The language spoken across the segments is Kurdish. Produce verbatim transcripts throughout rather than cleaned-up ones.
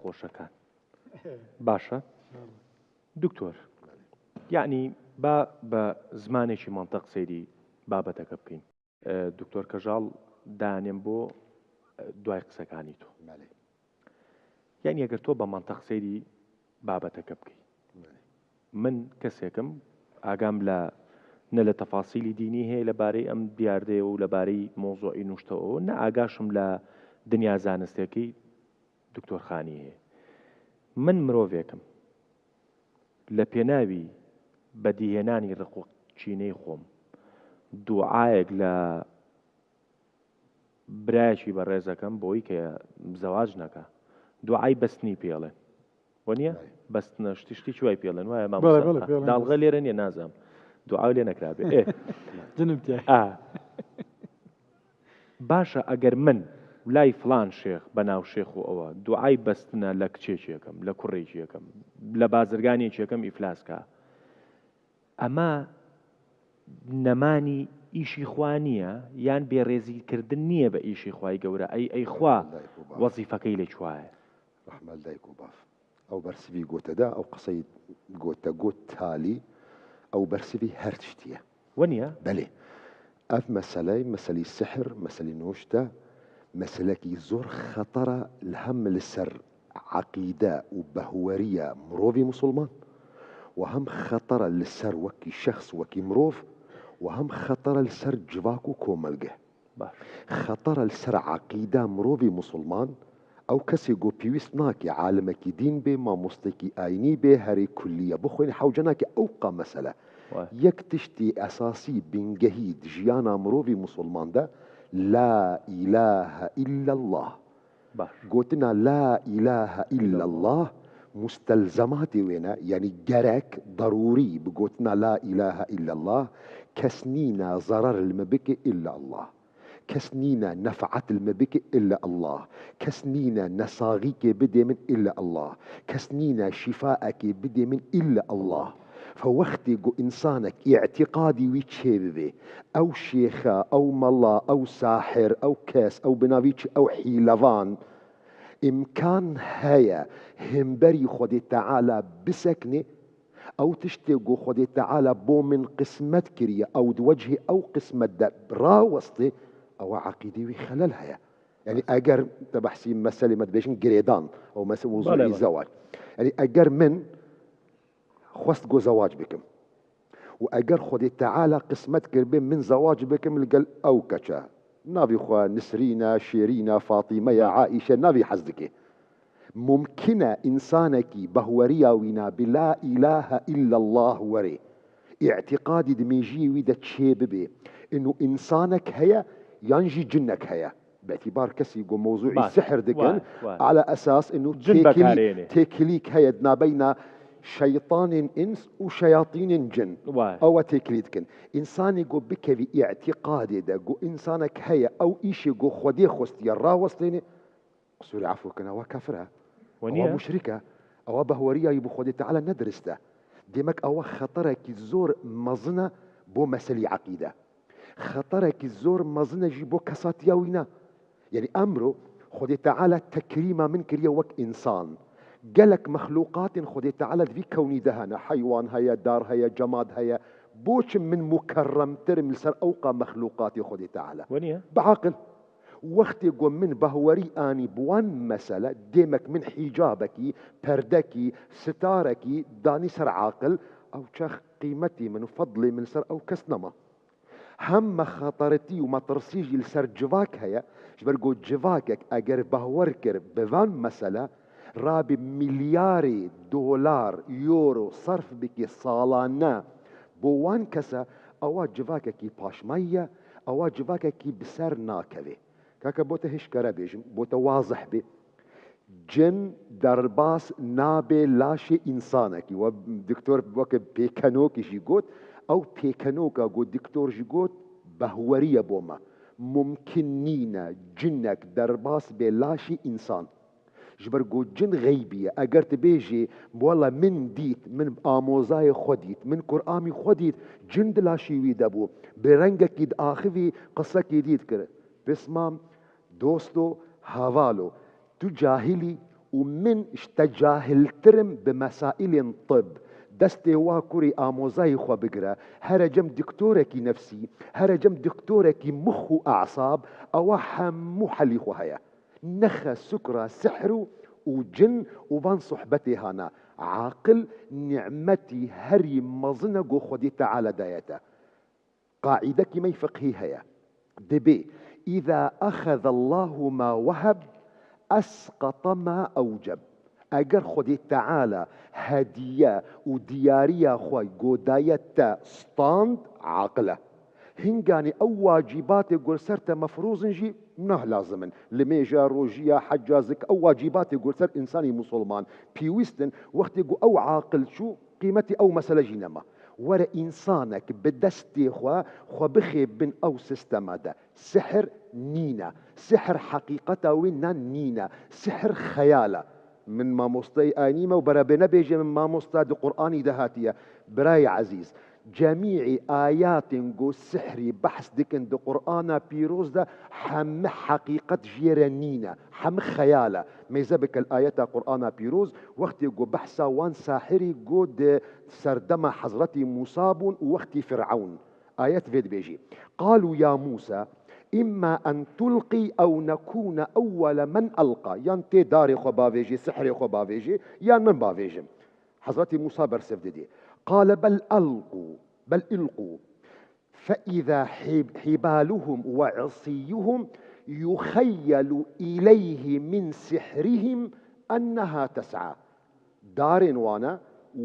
خۆشەکان. باشە؟ دکتۆر، یعنی با بە زمانێکی مەنتەق سەیری بابەتەکە بکەین. ئە، دکتۆر کەژاڵ دانێم بۆ، ئە، دوای قسەکانی تۆ. بەڵێ. یعنی ئەگەر تۆ بە مەنتەق سەیری بابەتەکە بکەی. بەڵێ. من کەسێکم ئاگام لە، نە لە تەفاسیلی دینی هەیە لەبارەی ئەم دیاردەیە و لەبارەی مۆزوعی نوشتەوە، نە ئاگاشم لە دنیا زانستێکی دکتۆرخانی هەیە. من مرۆڤێکم لە پێناوی بەدیهێنانی ڕق و چینەی خۆم دوعایەک لە برایەکی بەڕێزەکەم بۆی کە زەواج نەکا، دوعای بەستنی پێڵێن. وە نییە؟ بەڵێ. بەستنە شتی، شتی چوای پێڵێن، وایە مامۆستا؟ بەڵێ، بەڵێ، پێڵێن. داڵغە لێرە نییە، نازام. دوعاو لێ نەکرابێ. ئێ. جنم تیای. ئا. باشە، ئەگەر من لای فلان شێخ، بە ناو شێخ و ئەوە، دوعای بەستنە لە کچێکێکم، لە کوڕێکێکم، لە بازرگانێکێکم ئیفلاس کا. ئەمە نەمانی ئیشی خوا نییە، یان بێڕێزیکردن نییە بە ئیشی خوای گەورە؟ ئەی، ئەی خوا ڕەحمەت لای کۆباف. وەزیفەکەی لێ چوایە؟ ڕەحمەت لای کۆباف. ئەو بەرسڤی گۆتەدا، ئەو قسەی گۆتە گۆت تالی، ئەو بەرسڤی هەر تشتیە. وە نییە؟ بەڵێ. ئەف مەسەلەی، مەسەلی سحر، مەسەلی نوشتە، مەسەلەکی زۆر خەتەرە لە هەم لەسەر عەقیدە و بەهوەریە مرۆڤی موسڵمان، و هەم خەتەرە لەسەر وەکی شەخس، وەکی مرۆڤ، و هەم خەتەرە لەسەر جڤاک و کۆمەلگە. باش. خەتەرە لەسەر عەقیدە مرۆڤی موسڵمان، ئەو کەسێ گۆ پێویست ناکێ عالمەکی دین بێ، مامۆستێکی ئاینی بێ، هەرێ کولیە بخوێنێ، حەوجە ناکێ ئەو قا مەسەلە. وای. یەک تشتی ئەساسی بنگەهی ژیانا مرۆڤی موسڵماندا، لا ئیلاهە ئیلا الله. باش. گۆتنا لا ئیلاهە ئیلا الله مستەلزەماتی وێنە، یعنی گەرەک، ضروری، بگۆتنا لا ئیلاهە ئیلا الله، کەس نینە زەرەر لمە بکێ ئیلا الله. کەس نینە نەفعەت لمە بکێ ئیلا الله. کەس نینە نەساغیکێ بدێ من ئیلا الله. کەس نینە شیفائەکێ بدێ من ئیلا الله. فوەختێ گۆ ئینسانەک ئیعتیقادی وی چێ ببێ، ئەو شێخە، ئەو مەڵا، ئەو ساحر، ئەو کەس، ئەو بناوی چ، ئەو حیلەوان، ئیمکان هەیە هێمبەری خودێ تەعالا بسەکنێ، ئەو تشتێ گۆ خودێ تەعالا بۆ من قسمەت کریە، ئەو دوەجهی ئەو قسمەت دە ڕاوەستێ، ئەوە عەقیدی وی خەلەل هەیە. یعنی ئەگەر تە بەحسی مەسەلی مە دبێژن گرێدان، ئەو مەسە موضوعی بەڵێ، بەڵێ. زەواج. یعنی ئەگەر من خوەست گۆ زەواج بکم، و ئەگەر خودێ تەعالا قسمەت کردبێ من زەواج بکم لەگەل ئەو کەچە، ناوی خوا نسرینە، شێرینە، فاتیمەیە، عائیشە، ناوی حەز دکێ. ممکنە ئینسانەکی بەهوەریا وینا بلا ئیلاهە ئیلا الله وەرێ، ئیعتیقادی دمێژی وی دە چێ ببێ، ئنو ئینسانەک هەیە یان ژی جنەک هەیە. باعتبار کەسی گۆ مۆزوعی باش. سحر دکن، وای، وای. على أساس ئنو جن تێکلی-، بەکارێنێ. تێکلیک هەیە دنابەینا شەیطانین ئینس و شەیاطینین جن. وای. ئەوە تێکلی دکن. ئینسانی گۆ بکەوی ئیعتیقادێ دە، گۆ ئینسانەک هەیە، ئەو ئیشێ گۆ خودێ خوستیە، ڕاوەستێنێ، قسوری عفو کن، ئەوە کەفرە. وە ئەوە نییە. موشرکە. ئەوە بەهوەریایی بۆ خودێ تەعالا نەدرستە. دێمەک ئەوە خەتەرەکی زۆر مەزنە بۆ مەسەلی عەقیدە. خەتەرەکی زۆر مەزنە ژی بۆ کەساتیا وینە. یعنی ئەمرۆ خودێ تەعالا تەکریما من کریە وەک ئینسان. گەلەک مەخلوقاتین خودێ تەعالا دوی کەونی دەهەنە. حەیوان هەیە، دار هەیە، جەماد هەیە. بۆچ من مکەڕەمترم لەسەر ئەو قا مەخلوقاتی خودێ تەعالا؟ وە نییە. بە عەقل. وەختێ گۆ من بەهوەری ئانی بوان مەسەلە، دێمەک من حیجابەکی، پەردەکی، ستارەکی دانی سەر عاقل، ئەو چەخ قیمەتی من و فەضلی من سەر ئەو کەس نەما. هەم مەخەتەرەتی و مەترسی ژی لەسەر جڤاک هەیە، ژبەر گۆ جڤاکەک ئەگەر بەهوەر کرد بڤان مەسەلە، ڕابێ ملیارێ دۆلار، یۆرۆ سەرف بکێ ساڵانە بۆ وان کەسە، ئەوە جڤاکەکی پاشماییە، ئەوە جڤاکەکی بسەر ناکەوێ. کاکە بۆتە هشکەرە بێژم، بۆتە وازح بێ. جن دەرباس نابێ لاشێ ئینسانەکی. وە دکتۆر وەکە پێکەنۆکیشی گۆت، ئەو پێکەنۆکە گۆ دکتۆرشی گۆت، بەهوەریە بۆمە. ممکن نینە جنەک دەرباس بێ لاشی ئینسان. ژبەر گۆ جن غەیبیە. ئەگەر تبێژێ، وەڵا من دیت، من ئامۆزای خۆ دیت، من قورئامی خۆ دیت، جن دلاشی وی دەبوو. بێ ڕەنگەکی داخوی قسەکی دیت کرد. بسمام، دۆستۆ، هاواڵۆ، تو جاهلی û min ji te cahiltir im bi mesaîlên tib. Destê wa kurê amozayê xwe bigire, here cem doktorekî nefsî, here cem doktorekî mix û asab, ewa hemû helî xwe heye. Nexe sukra sihr û, û cin û van sohbetê hana. Aqil nîmetî herî mezin e ku Xwedê Teala daye te. Qaîdekî me yî fiqhî heye. Dibê, "Îza exezallahu ma weheb, esqata ma ewceb." Eger Xwedê Teala hediye û diyariya xwe ku daye te stand, aqil e. Hinganî ew wacîbatê ku li ser te mefrûz in jî nah lazim in. Limêja, rojiya, heca, zik, ew wacîbatê ku li ser însanî musulman pîwîst in, wextê ku ew aqil çû, qîmetî ew mesele jî nema. Were însanek bi destê xwe, xwe bixê bin ew sistema de. Sihir nîne. Sihir heqîqeta wê ne nîne. Sihir xeyal e. Min mamosteyê aynî me û berebê nebêje min mamosta di Qur'anî de hatiye. Birayê ezîz, cemî'î ayatên ku sihrî behs dikin di Qur'ana pîroz de heme heqîqet jê re nîne. Heme xeyal e. Mêze bike li ayeta Qur'ana pîroz, wextê ku behsa wan sahirî ku di serdema Hezretî Mûsa bûn û wextî Firewn. Ayet vê dibêjî, "Qalû ya Mûsa, îmma en tulqî ew nekûne ewwele men elqa." Yan tê darê xwe bavêjê, sihrê xwe bavêjê, yan min bavêjim. Hezretî Mûsa bersiv didê. Qale bel elqû, bel ilqû. Fe îza hib-, hibaluhum we isîyuhum yuxeyyelu ileyhi min sihrihim enneha tes'a. Darên wan e,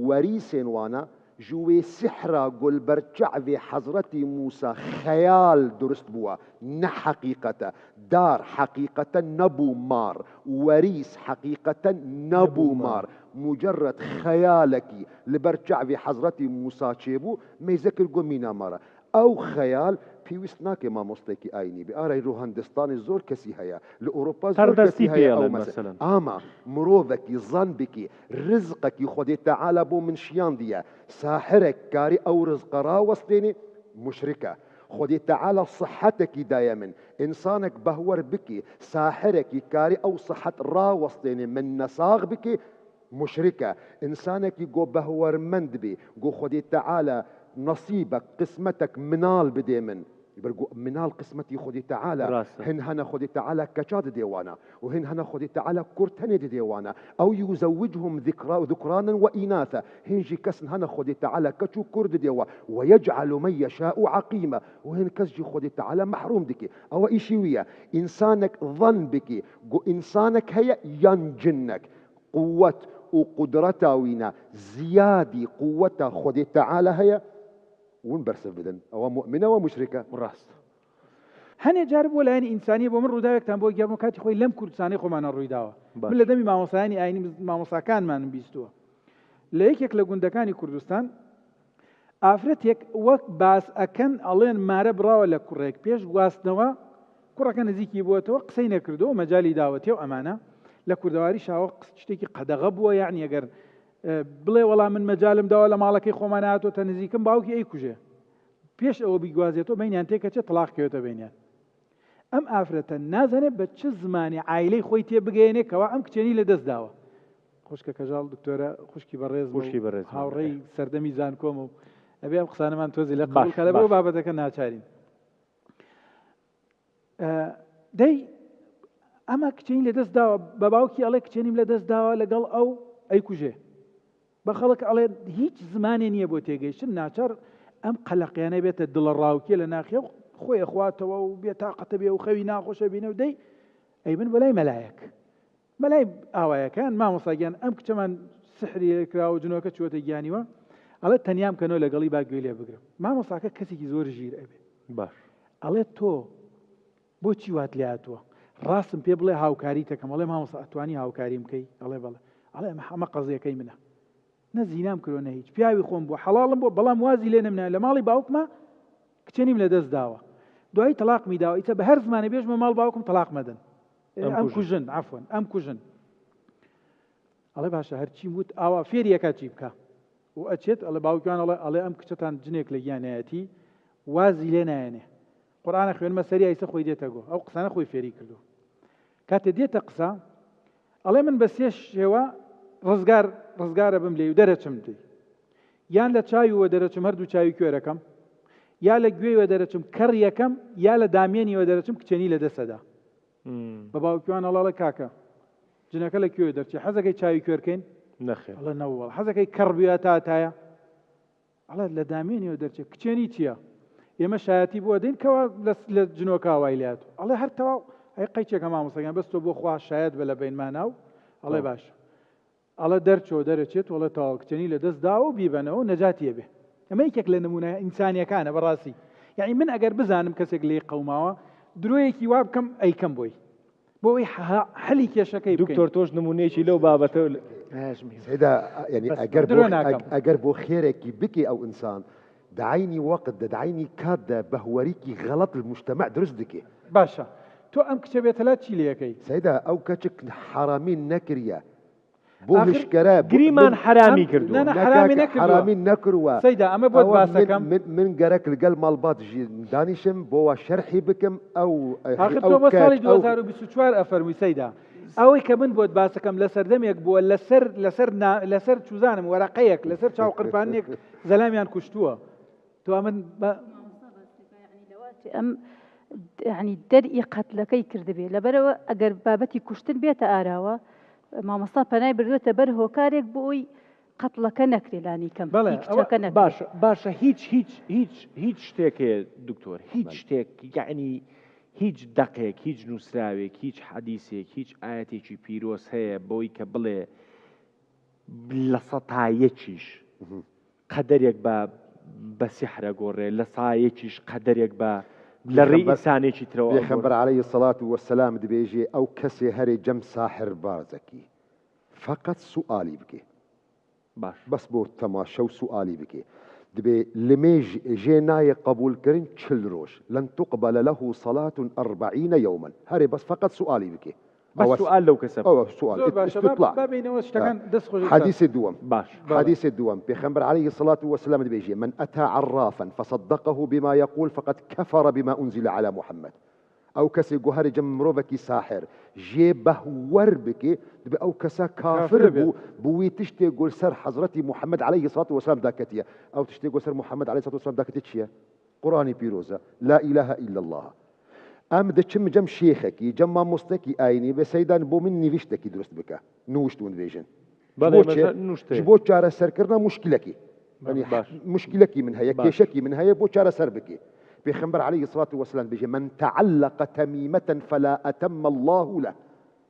werîsên wan e, ji wê sihra ku li ber çavê Hezretî Mûsa xeyal durust bûwa, ne heqîqet e. Dar heqîqeten nebû mar, werîs heqîqeten nebû mar. Mucerred xeyalekî li ber çavê Hezretî Mûsa çêbû, mêze kir ku mîna mar e. Ew xeyal pêwîst nake mamosteyekî aynî be. Ara îro Hindistanê zor kesî heye. Li Ewropa zor kesî heye ew mesele. Ama mirovekî zan bikî, rizqekî Xwedê Teala bo min şiyandiye. Sahirek karî ew rizqa rawestênê, muşrik e. Xwedê Teala sihetekî daye min. Însanek behwer bikî, sahirekî karî ew sihet rawestênê, min nesax bikî, muşrik e. Însanekî go behwermend bê, go Xwedê Teala nesîbek, qismetek minal bidê min. Ber go minal qismetî Xwedê Teala. Rast e. Hin hene Xwedê Teala keça didê wana. Û hin hene Xwedê Teala kur tenê didê wana. Ew yuzewwicuhum zikra-, zukranen we înatha. Hin jî kesin hene Xwedê Teala keç û kur didê we. Ve yec'alu men yeşâ'u eqîma. Û hin kes jî Xwedê Teala mehrûm dike. Ew îşî wî ye. Însanek zan bike. Go însanek heye yan cinnek. Quwwet û qudreta wî ne ziyadî quwweta Xwedê Teala heye, win bersiv bidin. Ewa mu'min e, ewa muşrik e. Rast. Henê car bo layên însaniyê bo min rûdawektan bo germ û katî xwe lem Kurdistanê xwe mane rûydawa. Baş. Min li demî mamostayanî aynî mamostakanan min bîstuwa. Li yekek li gundekani Kurdistan, ئافرەتێک وەک باس ئەکەن، ئەڵێن مارە بڕاوە لە کوڕێک، پێش گواستنەوە کوڕەکە نزیکی بووەتەوە، قسەی نەکردووە و مەجالی داوەتێ و ئەمانە. لە کوردەواریشا ئەوە قس-، شتێکی قەدەغە بووە، یعنی ئەگەر، ئێ، بڵێ وەڵا من مەجالم داوە لە ماڵەکەی خۆمان هاتۆتە نزیکم، باوکی ئەیکوژێ. پێش ئەوە بیگوازێتەوە بینیان تێکەچێ، تەڵاق کەوێتە بینیان. ئەم ئافرەتە نازانێت بە چ زمانی عایلەی خۆی تێ بگەیەنێ کەوا ئەم کچێنی لە دەست داوە. خوشکە کەژاڵ دکتۆرە، خوشکی بەڕێزمە و خوشکی بەڕێزمە. هاوڕێی سەردەمی زانکۆمە و ئەبێ ئەم قسانەمان تۆزی لە قبول باش، کە لە بۆ باش. بابەتەکە ناچارین. ئە، دەی ئەمە کچێنی لە دەست داوە، بە باوکی ئەڵێ کچێنیم لە دەست داوە، لەگەڵ ئەو ئەیکوژێ. بە خەڵک ئەڵێ هیچ زمانێ نییە بۆ تێگەیشتن، ناچار ئەم قەلەقیانە بێتە دڵە ڕاوکیە لە ناخیە و خۆی ئەخواتەوە و بێ تاقەتە بێ و خەوی ناخۆشە بینە و دەی ئەی من بەلای مەلایەک. مەلای ئاوایەکان، مامۆستا گیان، ئەم کچەمان سحری لێ کراوە، جنۆکە چووەتە گیانیوە. ئەڵێ تەنیام کەنەوە لەگەڵی با گوێ لێ بگرم. مامۆستاکە کەسێکی زۆر ژیر ئەبێ. باش. ئەڵێ تۆ بۆچی وات لێ هاتووە؟ ڕاستم پێ بڵێ هاوکاری تەکەم. ئەڵێ مامۆستا ئەتوانی هاوکاریم کەی؟ ئەڵێ بەڵێ. ئەڵێ ئەمە هەمە قەزیەکەی منە. نە زینام کرۆ نە هیچ. پیاوی خۆم بووە، حەڵاڵم بووە، بەڵام وازی لێ نەمنایە. لە ماڵی باوکمە کچێنیم لە دەست داوە. دوایی تەڵاقمی داوە. ئیتە بە هەر زمانێ بێژمە ماڵ باوکم تەڵاقمەدەن. ئێ، ئەم ئەم کوژن. کوژن، عەفوەن، ئەم کوژن. ئەڵێ باشە، هەرچی وت ئاوا فێری ئەکا چی بکا؟ و ئەچێت، ئەڵێ باوکیان ئەڵێ، ئەڵێ ئەم کچەتان جنێک لە گیانایەتی، وازی لێ نایەنێ. قورئانە خوێنمە سەری ئایسە خۆی دێتە گۆ. ئەو قسانە خۆی فێری کردو. کاتێ دێتە قسە، ئەڵێ من بە سێ شێوە ڕزگار، ڕزگارە بم لێی و دەرەچم لێی. یان لە چاوی وە دەرەچم، هەردوو چاوی کوێرەکەم، یا لە گوێی وە دەرەچم، کەڕیەکەم، یا لە دامێنی وە دەرەچم، کچێنی لە دەسەدا. مم. بە باوکیوان هەڵاڵە کاکە، جنەکە لە کوێ دەرچێ؟ حەزەکەی چاوی کوێرکەین؟ نەخێر. ئەڵێ نەوەڵ. حەزەکەی کەڕ بووە تا تایە؟ ئەڵێ لە دامێنیەوە دەرچێ. کچێنی چییە؟ ئێمە شایەتی بۆ دەین کەوا لە، لە جنۆکە وای لات. ئەڵێ هەر تەواو. ئەی قەیچێکە مامۆستاگیان، بەس تۆ بۆ خوا شایەت بە لە بینمانە و ئەڵێ تەواو. باشە. ئەڵە دەرچۆ دەرەچێت، وەڵە تەواو کچێنی لە دەست داوە و بیبەنەوە و نەجاتیە بێ. ئەمە یەکێک لە نمونە ئینسانیەکانە بەڕاستی. یعنی من ئەگەر بزانم کەسێک لێی قەوماوە، درۆیەکی وا بکەم ئەیکەم بۆی. بۆ ئەوەی حە-، حەلی کێشەکەی بکەین. دکتۆر، تۆش نمونەیەکی لەو بابەتە. سەیدا، یعنی بەس ئەگەر درۆ بۆ، ناکەم. ئەگ-، ئەگەر بۆ خێرێکی بکێ ئەو ئینسان، دە عینی وەقت دە، دە عینی کات دە بەهوەریکی غەڵەت لە مجتەمەع دروست دکێ. باشە. تۆ ئەم کچە بێتەلا چی لێەکەی؟ سەیدا، ئەو کەچک حەرامی نەکریە. بۆ آخر هشکەرە، بۆ گریمان من حەرامی ئەم کردووە. نە، نە، حەرامی نەکاکە، نەکردووە. حەرامی نەکرووە. سەیدا، ئەمە بۆت ئەوە باسەکەم. من، من، من گەرەک لەگەڵ ماڵبات ژی-، دانیشم، بۆ وا شەرحی بکەم، ئەو، ئەو آخر تۆ بۆ کات، ساڵی ئەو دوو هەزار و بیست و چوار ئەفەرمووی سەیدا. ئەوەی کە من بۆت باسەکەم لە سەردەمێک بووە، لەسەر، لەسەر نا-، لەسەر چوزانم وەرەقەیەک، لەسەر چاوقرپانێک زەلامیان کوشتووە. تۆ ئەمن بە مامۆستا باس دەکا، یعنی لەواتێ ئەم، یعنی دەرئی قەتلەکەی کردبێ. لەبەرەوە ئەگەر بابەتی کوشتن بێتە ئاراوە، مامۆستا پەنای بردوێتە بەر هۆکارێک بۆ ئەوی قەتلەکە نەکرێ لانی کەم. بەڵێ، هی ئەوە کچەکە نەکرێ. باشە، باشە، هیچ، هیچ، هیچ، هیچ شتێک هەیە، دکتۆر، هیچ بەڵێ. شتێک، یعنی هیچ دەقێک، هیچ نووسراوێک، هیچ حەدیسێک، هیچ ئاەتێکی پیرۆز هەیە بۆی کە بڵێ لە سەتا یەکیش مهم. قەدەرێک بە، بە سحرە گۆڕێ، لە سایەکیش قەدەرێک بە، لە ڕێی پێخەمبەر، ئینسانێکی ترەوە ئەو پێخەمبەر گۆڕێ. عەلەیهی سەڵات وەسەلام دبێژێ، ئەو کەسێ هەرێ جەم ساحر بازەکی، فەقەت سوئالی بکێ. باش. بەس بۆ تەماشە و سوئالی بکێ. دبێ لمێژ ژێ نایە قبول کردن چل ڕۆژ. لەن تقبل له صلاة أربعين يوما. هەرێ بەس فەقەت سوئالی بکێ. بەس ئەوە سوال لەو کەسە. ئەوە سوال. زۆر باشە، با-، استطلاع. با بینەوە شتەکان آه. دەست خۆش. حەدیثی دووەم. باش. بەڵێ. حەدیثی دووەم. پێخەمبەر عەلەیهی سەڵات وەسەلام دبێژێ، من أتى عرافا فصدقه بما يقول فقد كفر بما أنزل على محمد. ئەو کەسێ گۆ هەرێ جەم مرۆڤەکی ساحر ژێ بەهوەر بکێ، دبێ ئەو کەسە کافر کافر بێ. بوو، بووی تشتێ گۆ سەر حەزرەتی محمد عەلەیهی سەڵات وەسەلام داکەتیە. ئەو تشتێ گۆ سەر محمد عەلەیهی سەڵات وەسەلام داکەتیە چییە؟ قورآانی پیرۆزە، لا إله إلا الله. ئەم دەچم جەم شێخەکی، جەم مامۆستەکی ئاینی، بێ سەیدان بۆ من نیویشتەکی دروست بکە. نووشت ون بێژن. بەڵێ، ji bo çi? مەسەلەن نوشتەیە. Ji bo çareserkirina muşkilekî. Yanî, baş. Muşkilekî min heye, baş. Kêşekî min heye, bo çareser bikê. Pêxember aleyhissalatu vesselam dibêje, "Men teallaka temîmeten fela etemmallahu leh."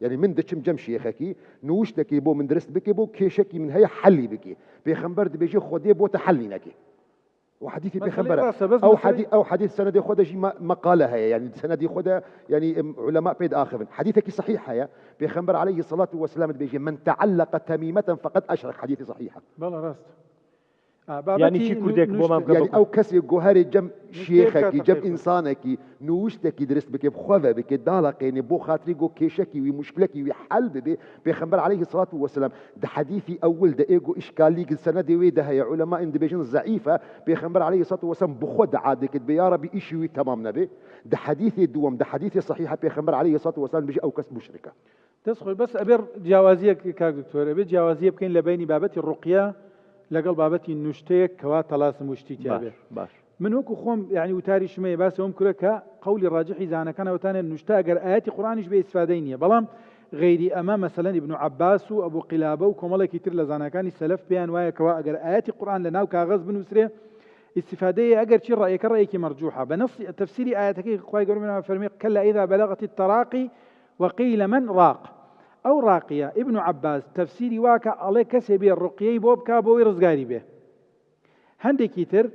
Yanî min diçim cem şêxekî, nûştekî bo min dirist bikê, bo kêşekî min heye, helî bikê. Pêxember dibêje, "Xwedê bo te hel nînekê." O hadîsê Pêxember e. Ew hadî-, ew hadîs senedê xwe de jî me-, meqale heye. Yanî senedê xwe de, yanî, em, ulema pê diaxivin. Hadîsekî sehîh heye. Pêxember aleyhissalatu vesselam dibêje, "Men teallaka temîmeten feqed eşrek." Hadîsê sehîh e. Bela rast. A, babetî Yanî çi nû-, kurdek bo nûşt-, mam Yanî ew kesê goherê cem nûştê şêxekî, bikate cem tefsîr. Însanekî, nûştekî dirist bike, bi xwe ve bike, dalaqêne, bo xatirî go kêşekî wî, muşkilekî wî hel bibe. Pêxember aleyhissalatu vesselam di hedîsî ewil de ê go îşkalî gi senedê wê de heye, ulema in dibêjin zeîf e. Pêxember aleyhissalatu vesselam bi xwe dua dike, dibê, "Ya Rebî, îşî wî temam nebe." Di hedîsê duwem, di hedîsê sehîh e, Pêxember aleyhissalatu vesselam dibêje, "Ew kes muşrik e." دەست خۆش، بەس ئەبێ جیاوازیەک، کاک دکتۆر، ئەبێ جیاوازیە بکەین لە بینی بابەتی ڕوقیە لەگەڵ بابەتی نوشتەیەک کەوا تەلاسم و شتی تیا باش، بێ. باش. من وەکو خۆم، یعنی، وتاری شمەیە، باسی ئەوم کرە کە قەولی ڕاجحی زانەکان ئەوتانێ نوشتە ئەگەر ئایەتی قورئانیش بێ ئیسفادەی نییە. بەڵام غەیری ئەمە، مەسەلەن، ئیبن عەباس و ئەبو قیلابە و کۆمەڵێکی تر لە زانەکانی سەلەف پێیان وایە کەوا ئەگەر ئایەتی قورئان لە ناو کاغەز بنووسرێ، ئیسیفادەیە، ئەگەرچی ڕەئیەکە ڕەئیەکی مەرجوحە. بە نەسی تەفسیری ئایەتەکەی خوای گەورە فەرمی، "کەلا ئیذا بەلەغەتی تەراقی وەقیلە من ڕاق." ئەو ڕاقیە، ئیبن عەباس تەفسیری واکە ئەڵێ کەسێ بێ ڕوقیەی بۆ بکا بۆی ڕزگاری بێ. هەندێکی تر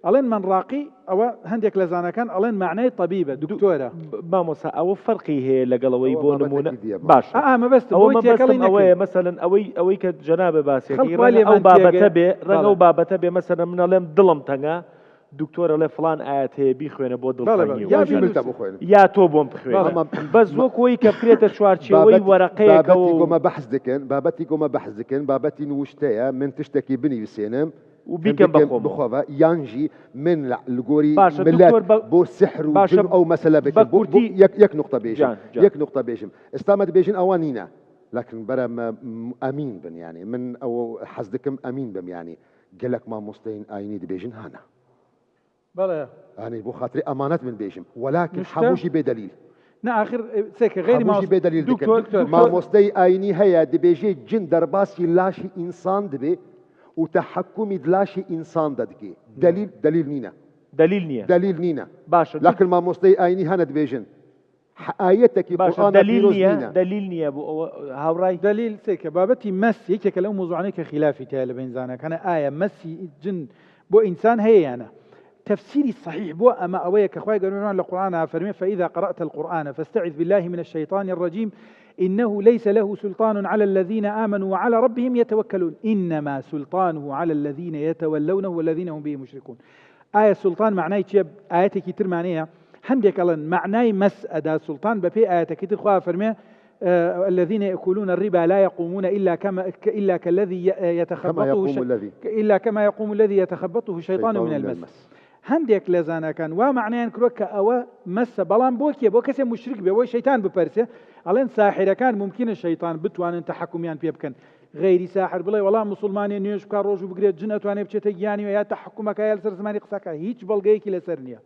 ئەڵێن من ڕاقی، ئەوە هەندێک لە زانەکان ئەڵێن معنای طبیبە، دکتۆرە. ب-، مامۆستا، ئەوە فەرقی هەیە لەگەڵ ئەوەی ئەوە بۆ بابەتێکی نمونە. دیە، مامۆستا. باشە. ئا، ئا، مەبەستە، ئەوە بۆی مەبەستم تێکەڵی ئەوەیە، نەکەین. مەسەلەن ئەوەی، ئەوەی کە جەنابێ باسێکی، خەڵک وا ڕەنگە لێمان ئەو بابەتە تێگەی-، بێ، ڕەنگە بەڵێ. ئەو بابەتە بێ، مەسەلەن من ئەڵێم دڵم تەنگە، دکتۆر ئەڵێ فلان ئاەت هەیە، بیخوێنە بۆ بەڵێ، بەڵێ. دڵتەنگی. یا وەکی بەڵێ. من تە بخوێنم. یا تۆ بۆم بخوێنە. بەڵێ. بەس وەک ئەوەی کە بکرێتە چوارچێوەی بابەت-، وەرەقەیەکە بابەتی و گۆمە بەحس دکن، بابەتی گۆمە بەحس دکن، بابەتی نووشتەیە، من تشتێکی بنووسێنم، و بیکەم بە خۆم. بخۆڤە، یان ژی من لە، لە گۆری باشە، ملەت دکتۆر، بە-، بۆ سحر و باشە، جن ئەو مەسەلە بکەم. بە بۆ، بۆ کورتی. یەک، یەک نقطە بێژم. جان، جان. یەک نقطە بێژم. ئێستا مە دبێژن ئەوە نینە. Lakin bere me, m-, emîn bin, yani. Min ew hez dikim emîn bim, yani. Gelek mamosteyên ayînî dibêjin hene. بەڵێ. Yani, bo xatirê emanet min bêjim. Welakin Nuşte. Hemû jî bê delîl. Ne, axir, e, seke, xeyrî Hemû jî bê delîl dikin. Mamosteyê ayînî heye, dibêje cin derbasî laşê însan dibe û tehekumî di laşê însan de dike. Delîl, delîl nîne. Delîl niye. Delîl nîne. Baş e. Lakin mamosteyê ayînî hene dibêjin. He, ayetekî Baş e. Qur'ana Delîl pîroz niye? Nîne. Delîl niye bu? O, hawray. دلیل سێکە بابەتی مەس یەکێکە لەو مۆزوعانەی کە خلافی تایە لە بین زانەکانە ئایا مەسی جن بۆ ئینسان هەیە یانە؟ تەفسیری صحیح بۆ ئەمە ئەوەیە کە خوای گەورەمان لە قورآنا فەرمێ: فإذا قرأت القرآن فاستعذ بالله من الشيطان الرجيم إنه ليس له سلطان على الذين آمنوا وعلى ربهم يتوكلون إنما سلطانه على الذين يتولونه والذين هم به مشركون. ئایا سلطان معنای چیە؟ ئاەتێکی ترمانەیە. هەندێک ئەڵێن معنای مەس ئەدا سلطان بە پێی ئاەتەکەی تر خوا فەرمێ: الذين يأكلون الربا لا يقومون إلا كما إلا كالذي يتخبطه يقوم الذي. إلا كما يقوم الذي يتخبطه الشيطان من المس. هەندێک لە زانەکان وا معنیان کرۆ کە ئەوە مەسە، بەڵام بۆ کێ؟ بۆ کەسێ مشرک بێ، بۆی شەیتان بپەرسێ. ئەڵێن ساحرەکان ممکنە شەیتان بتوانن تەحەکومیان پێ بکەن. غەیری ساحر بڵێ وەڵا موسڵمانێ نوێژ بکا، ڕۆژ و بگرێت، جن ئەتوانێ بچێتە گیانی و یا تەحەکومەکە یا لەسەر زمانی قسەکە، هیچ بەڵگەیەکی لەسەر نییە.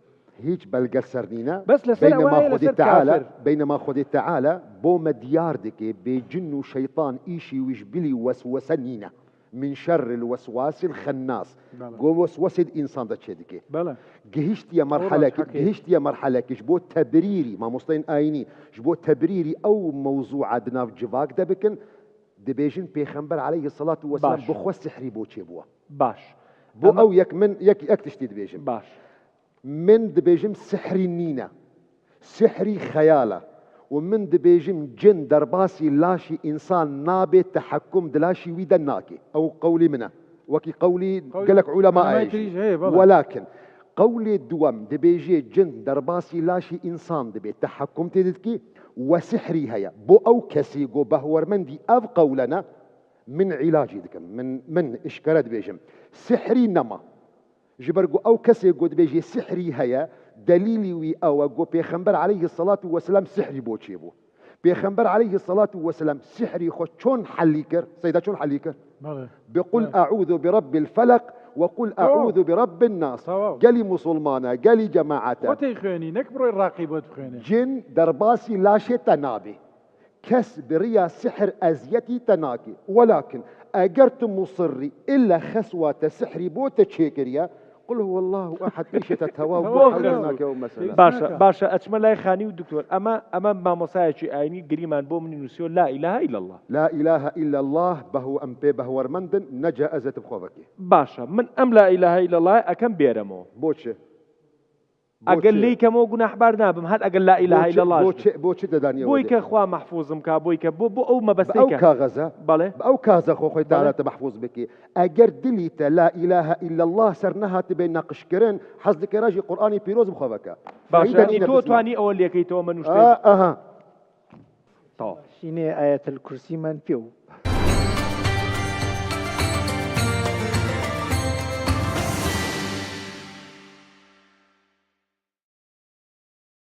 هیچ بەلگە سەر نینە. بەس لەسەر ئەوە بینەما ئایە خودی لەسەر تەعالا کافر. بینەما خودی تەعالا بۆ مە دیار دکێ بێ جن و شەیطان ئیشی ویش بلی وەسوەسە نینە. من شر الوسواس الخناس. بەڵێ. گۆ وەسوەسێ ئینسان دە چێ دکێ. بەڵێ. گەهیشتیە مەرحەلەکی حەقی. گەهیشتیە مەرحەلەکیش بۆ تەبریری مامۆستایین ئاینی ژ بۆ تەبریری ئەو مەوزوعە دناو جڤاک دەبکن. دەبێژن پێخەمبەر عەلەیهی سەڵات و وەسەلام باش. بخوا سحری بۆ چێ بووە. باش. بۆ ئەمە- ئەو یەک من یەک یەک تشتی دەبێژم. باش. من دبێژم سحری نینە. سحری خەیالە. و من دبێژم جن دەرباسی لاشی ئینسان نابێ تەحەکوم دلاشی وی دە ناکێ. ئەو قەولی منە. وەکی قەولی قەولی گەلک عولەما عولەمای ئایژی. تریش هەیە، بەڵێ. وەلاکن قەولێ دووەم دبێژێ جن دەرباسی لاشی ئینسان دبێ تەحەکوم تێ دکی و سحری هەیە. بۆ ئەو کەسی گۆ بەهوەرمەندی ئەو قەولەنە من عیلاجی دکم. من من ئشکەرە دبێژم. سحری نەما. Ji ber ku ew kesê ku dibêjê sihrî heye, delîlî wî ew e ku Pêxember aleyhisselatu vesselam sihrî bo çêbû. Pêxember aleyhisselatu vesselam sihrî xwe çon helî kir? Seyda çon helî kir? بەڵێ. Bi qul Evet. eûzu bi rabbil felak ve qul Tamam. eûzu bi rabbin nas. Tamam. Gelî musulmana, gelî cemaete. خۆ تێی خوێنی نەک بڕۆی ڕاقی بۆت بخوێنێ. Cin derbasî laşê te nabê. Kes bi riya sihr eziyetî te nakê. Welakin eger tu musirrî ille xeswa te sihrî bo te çêkiriye, qul huwallahu ehad pêşê te tewa bû, Tewa hewlê bû. nake ew mesele. باشە باشە ئەچمە لای خانی و دکتۆر ئەمە ئەمە مامۆسایەکی ئاینی گریمان بۆ منی نووسیۆ لا ئیلاهە ئیلا الله. La ilahe illallah behu em pê behwermendin, ne caizet bi xwe vekê. باشە من ئەم لا ئیلاهە ئیلا اللهە ئەکەم بێرەمەوە. Boçi? ئەگەر لی کەمەوە گوناحبار نابم هەر ئەگەر لا ئیلاهە ئیلا الله Boçi? Boçi dedaniye? بۆی کە خوا مەحفوظم کا بۆی کە بۆ بۆ ئەو Bi ew مەبەستێکە kaxeza. بەڵێ Bi ew kaxeza xwe xwe Teala te mehfûz bikî. Eger dilî te la ilahe illallah ser nehatibê neqişkirin, hez dikira jî Qur'anî pîroz bi xwe veke. باشە Fayda نی nîne تۆ bi ziman. توانی ئەوە لێکەیتەوە من A, aha. تەواو. شینێ ئاەت الکورسیمان پێ و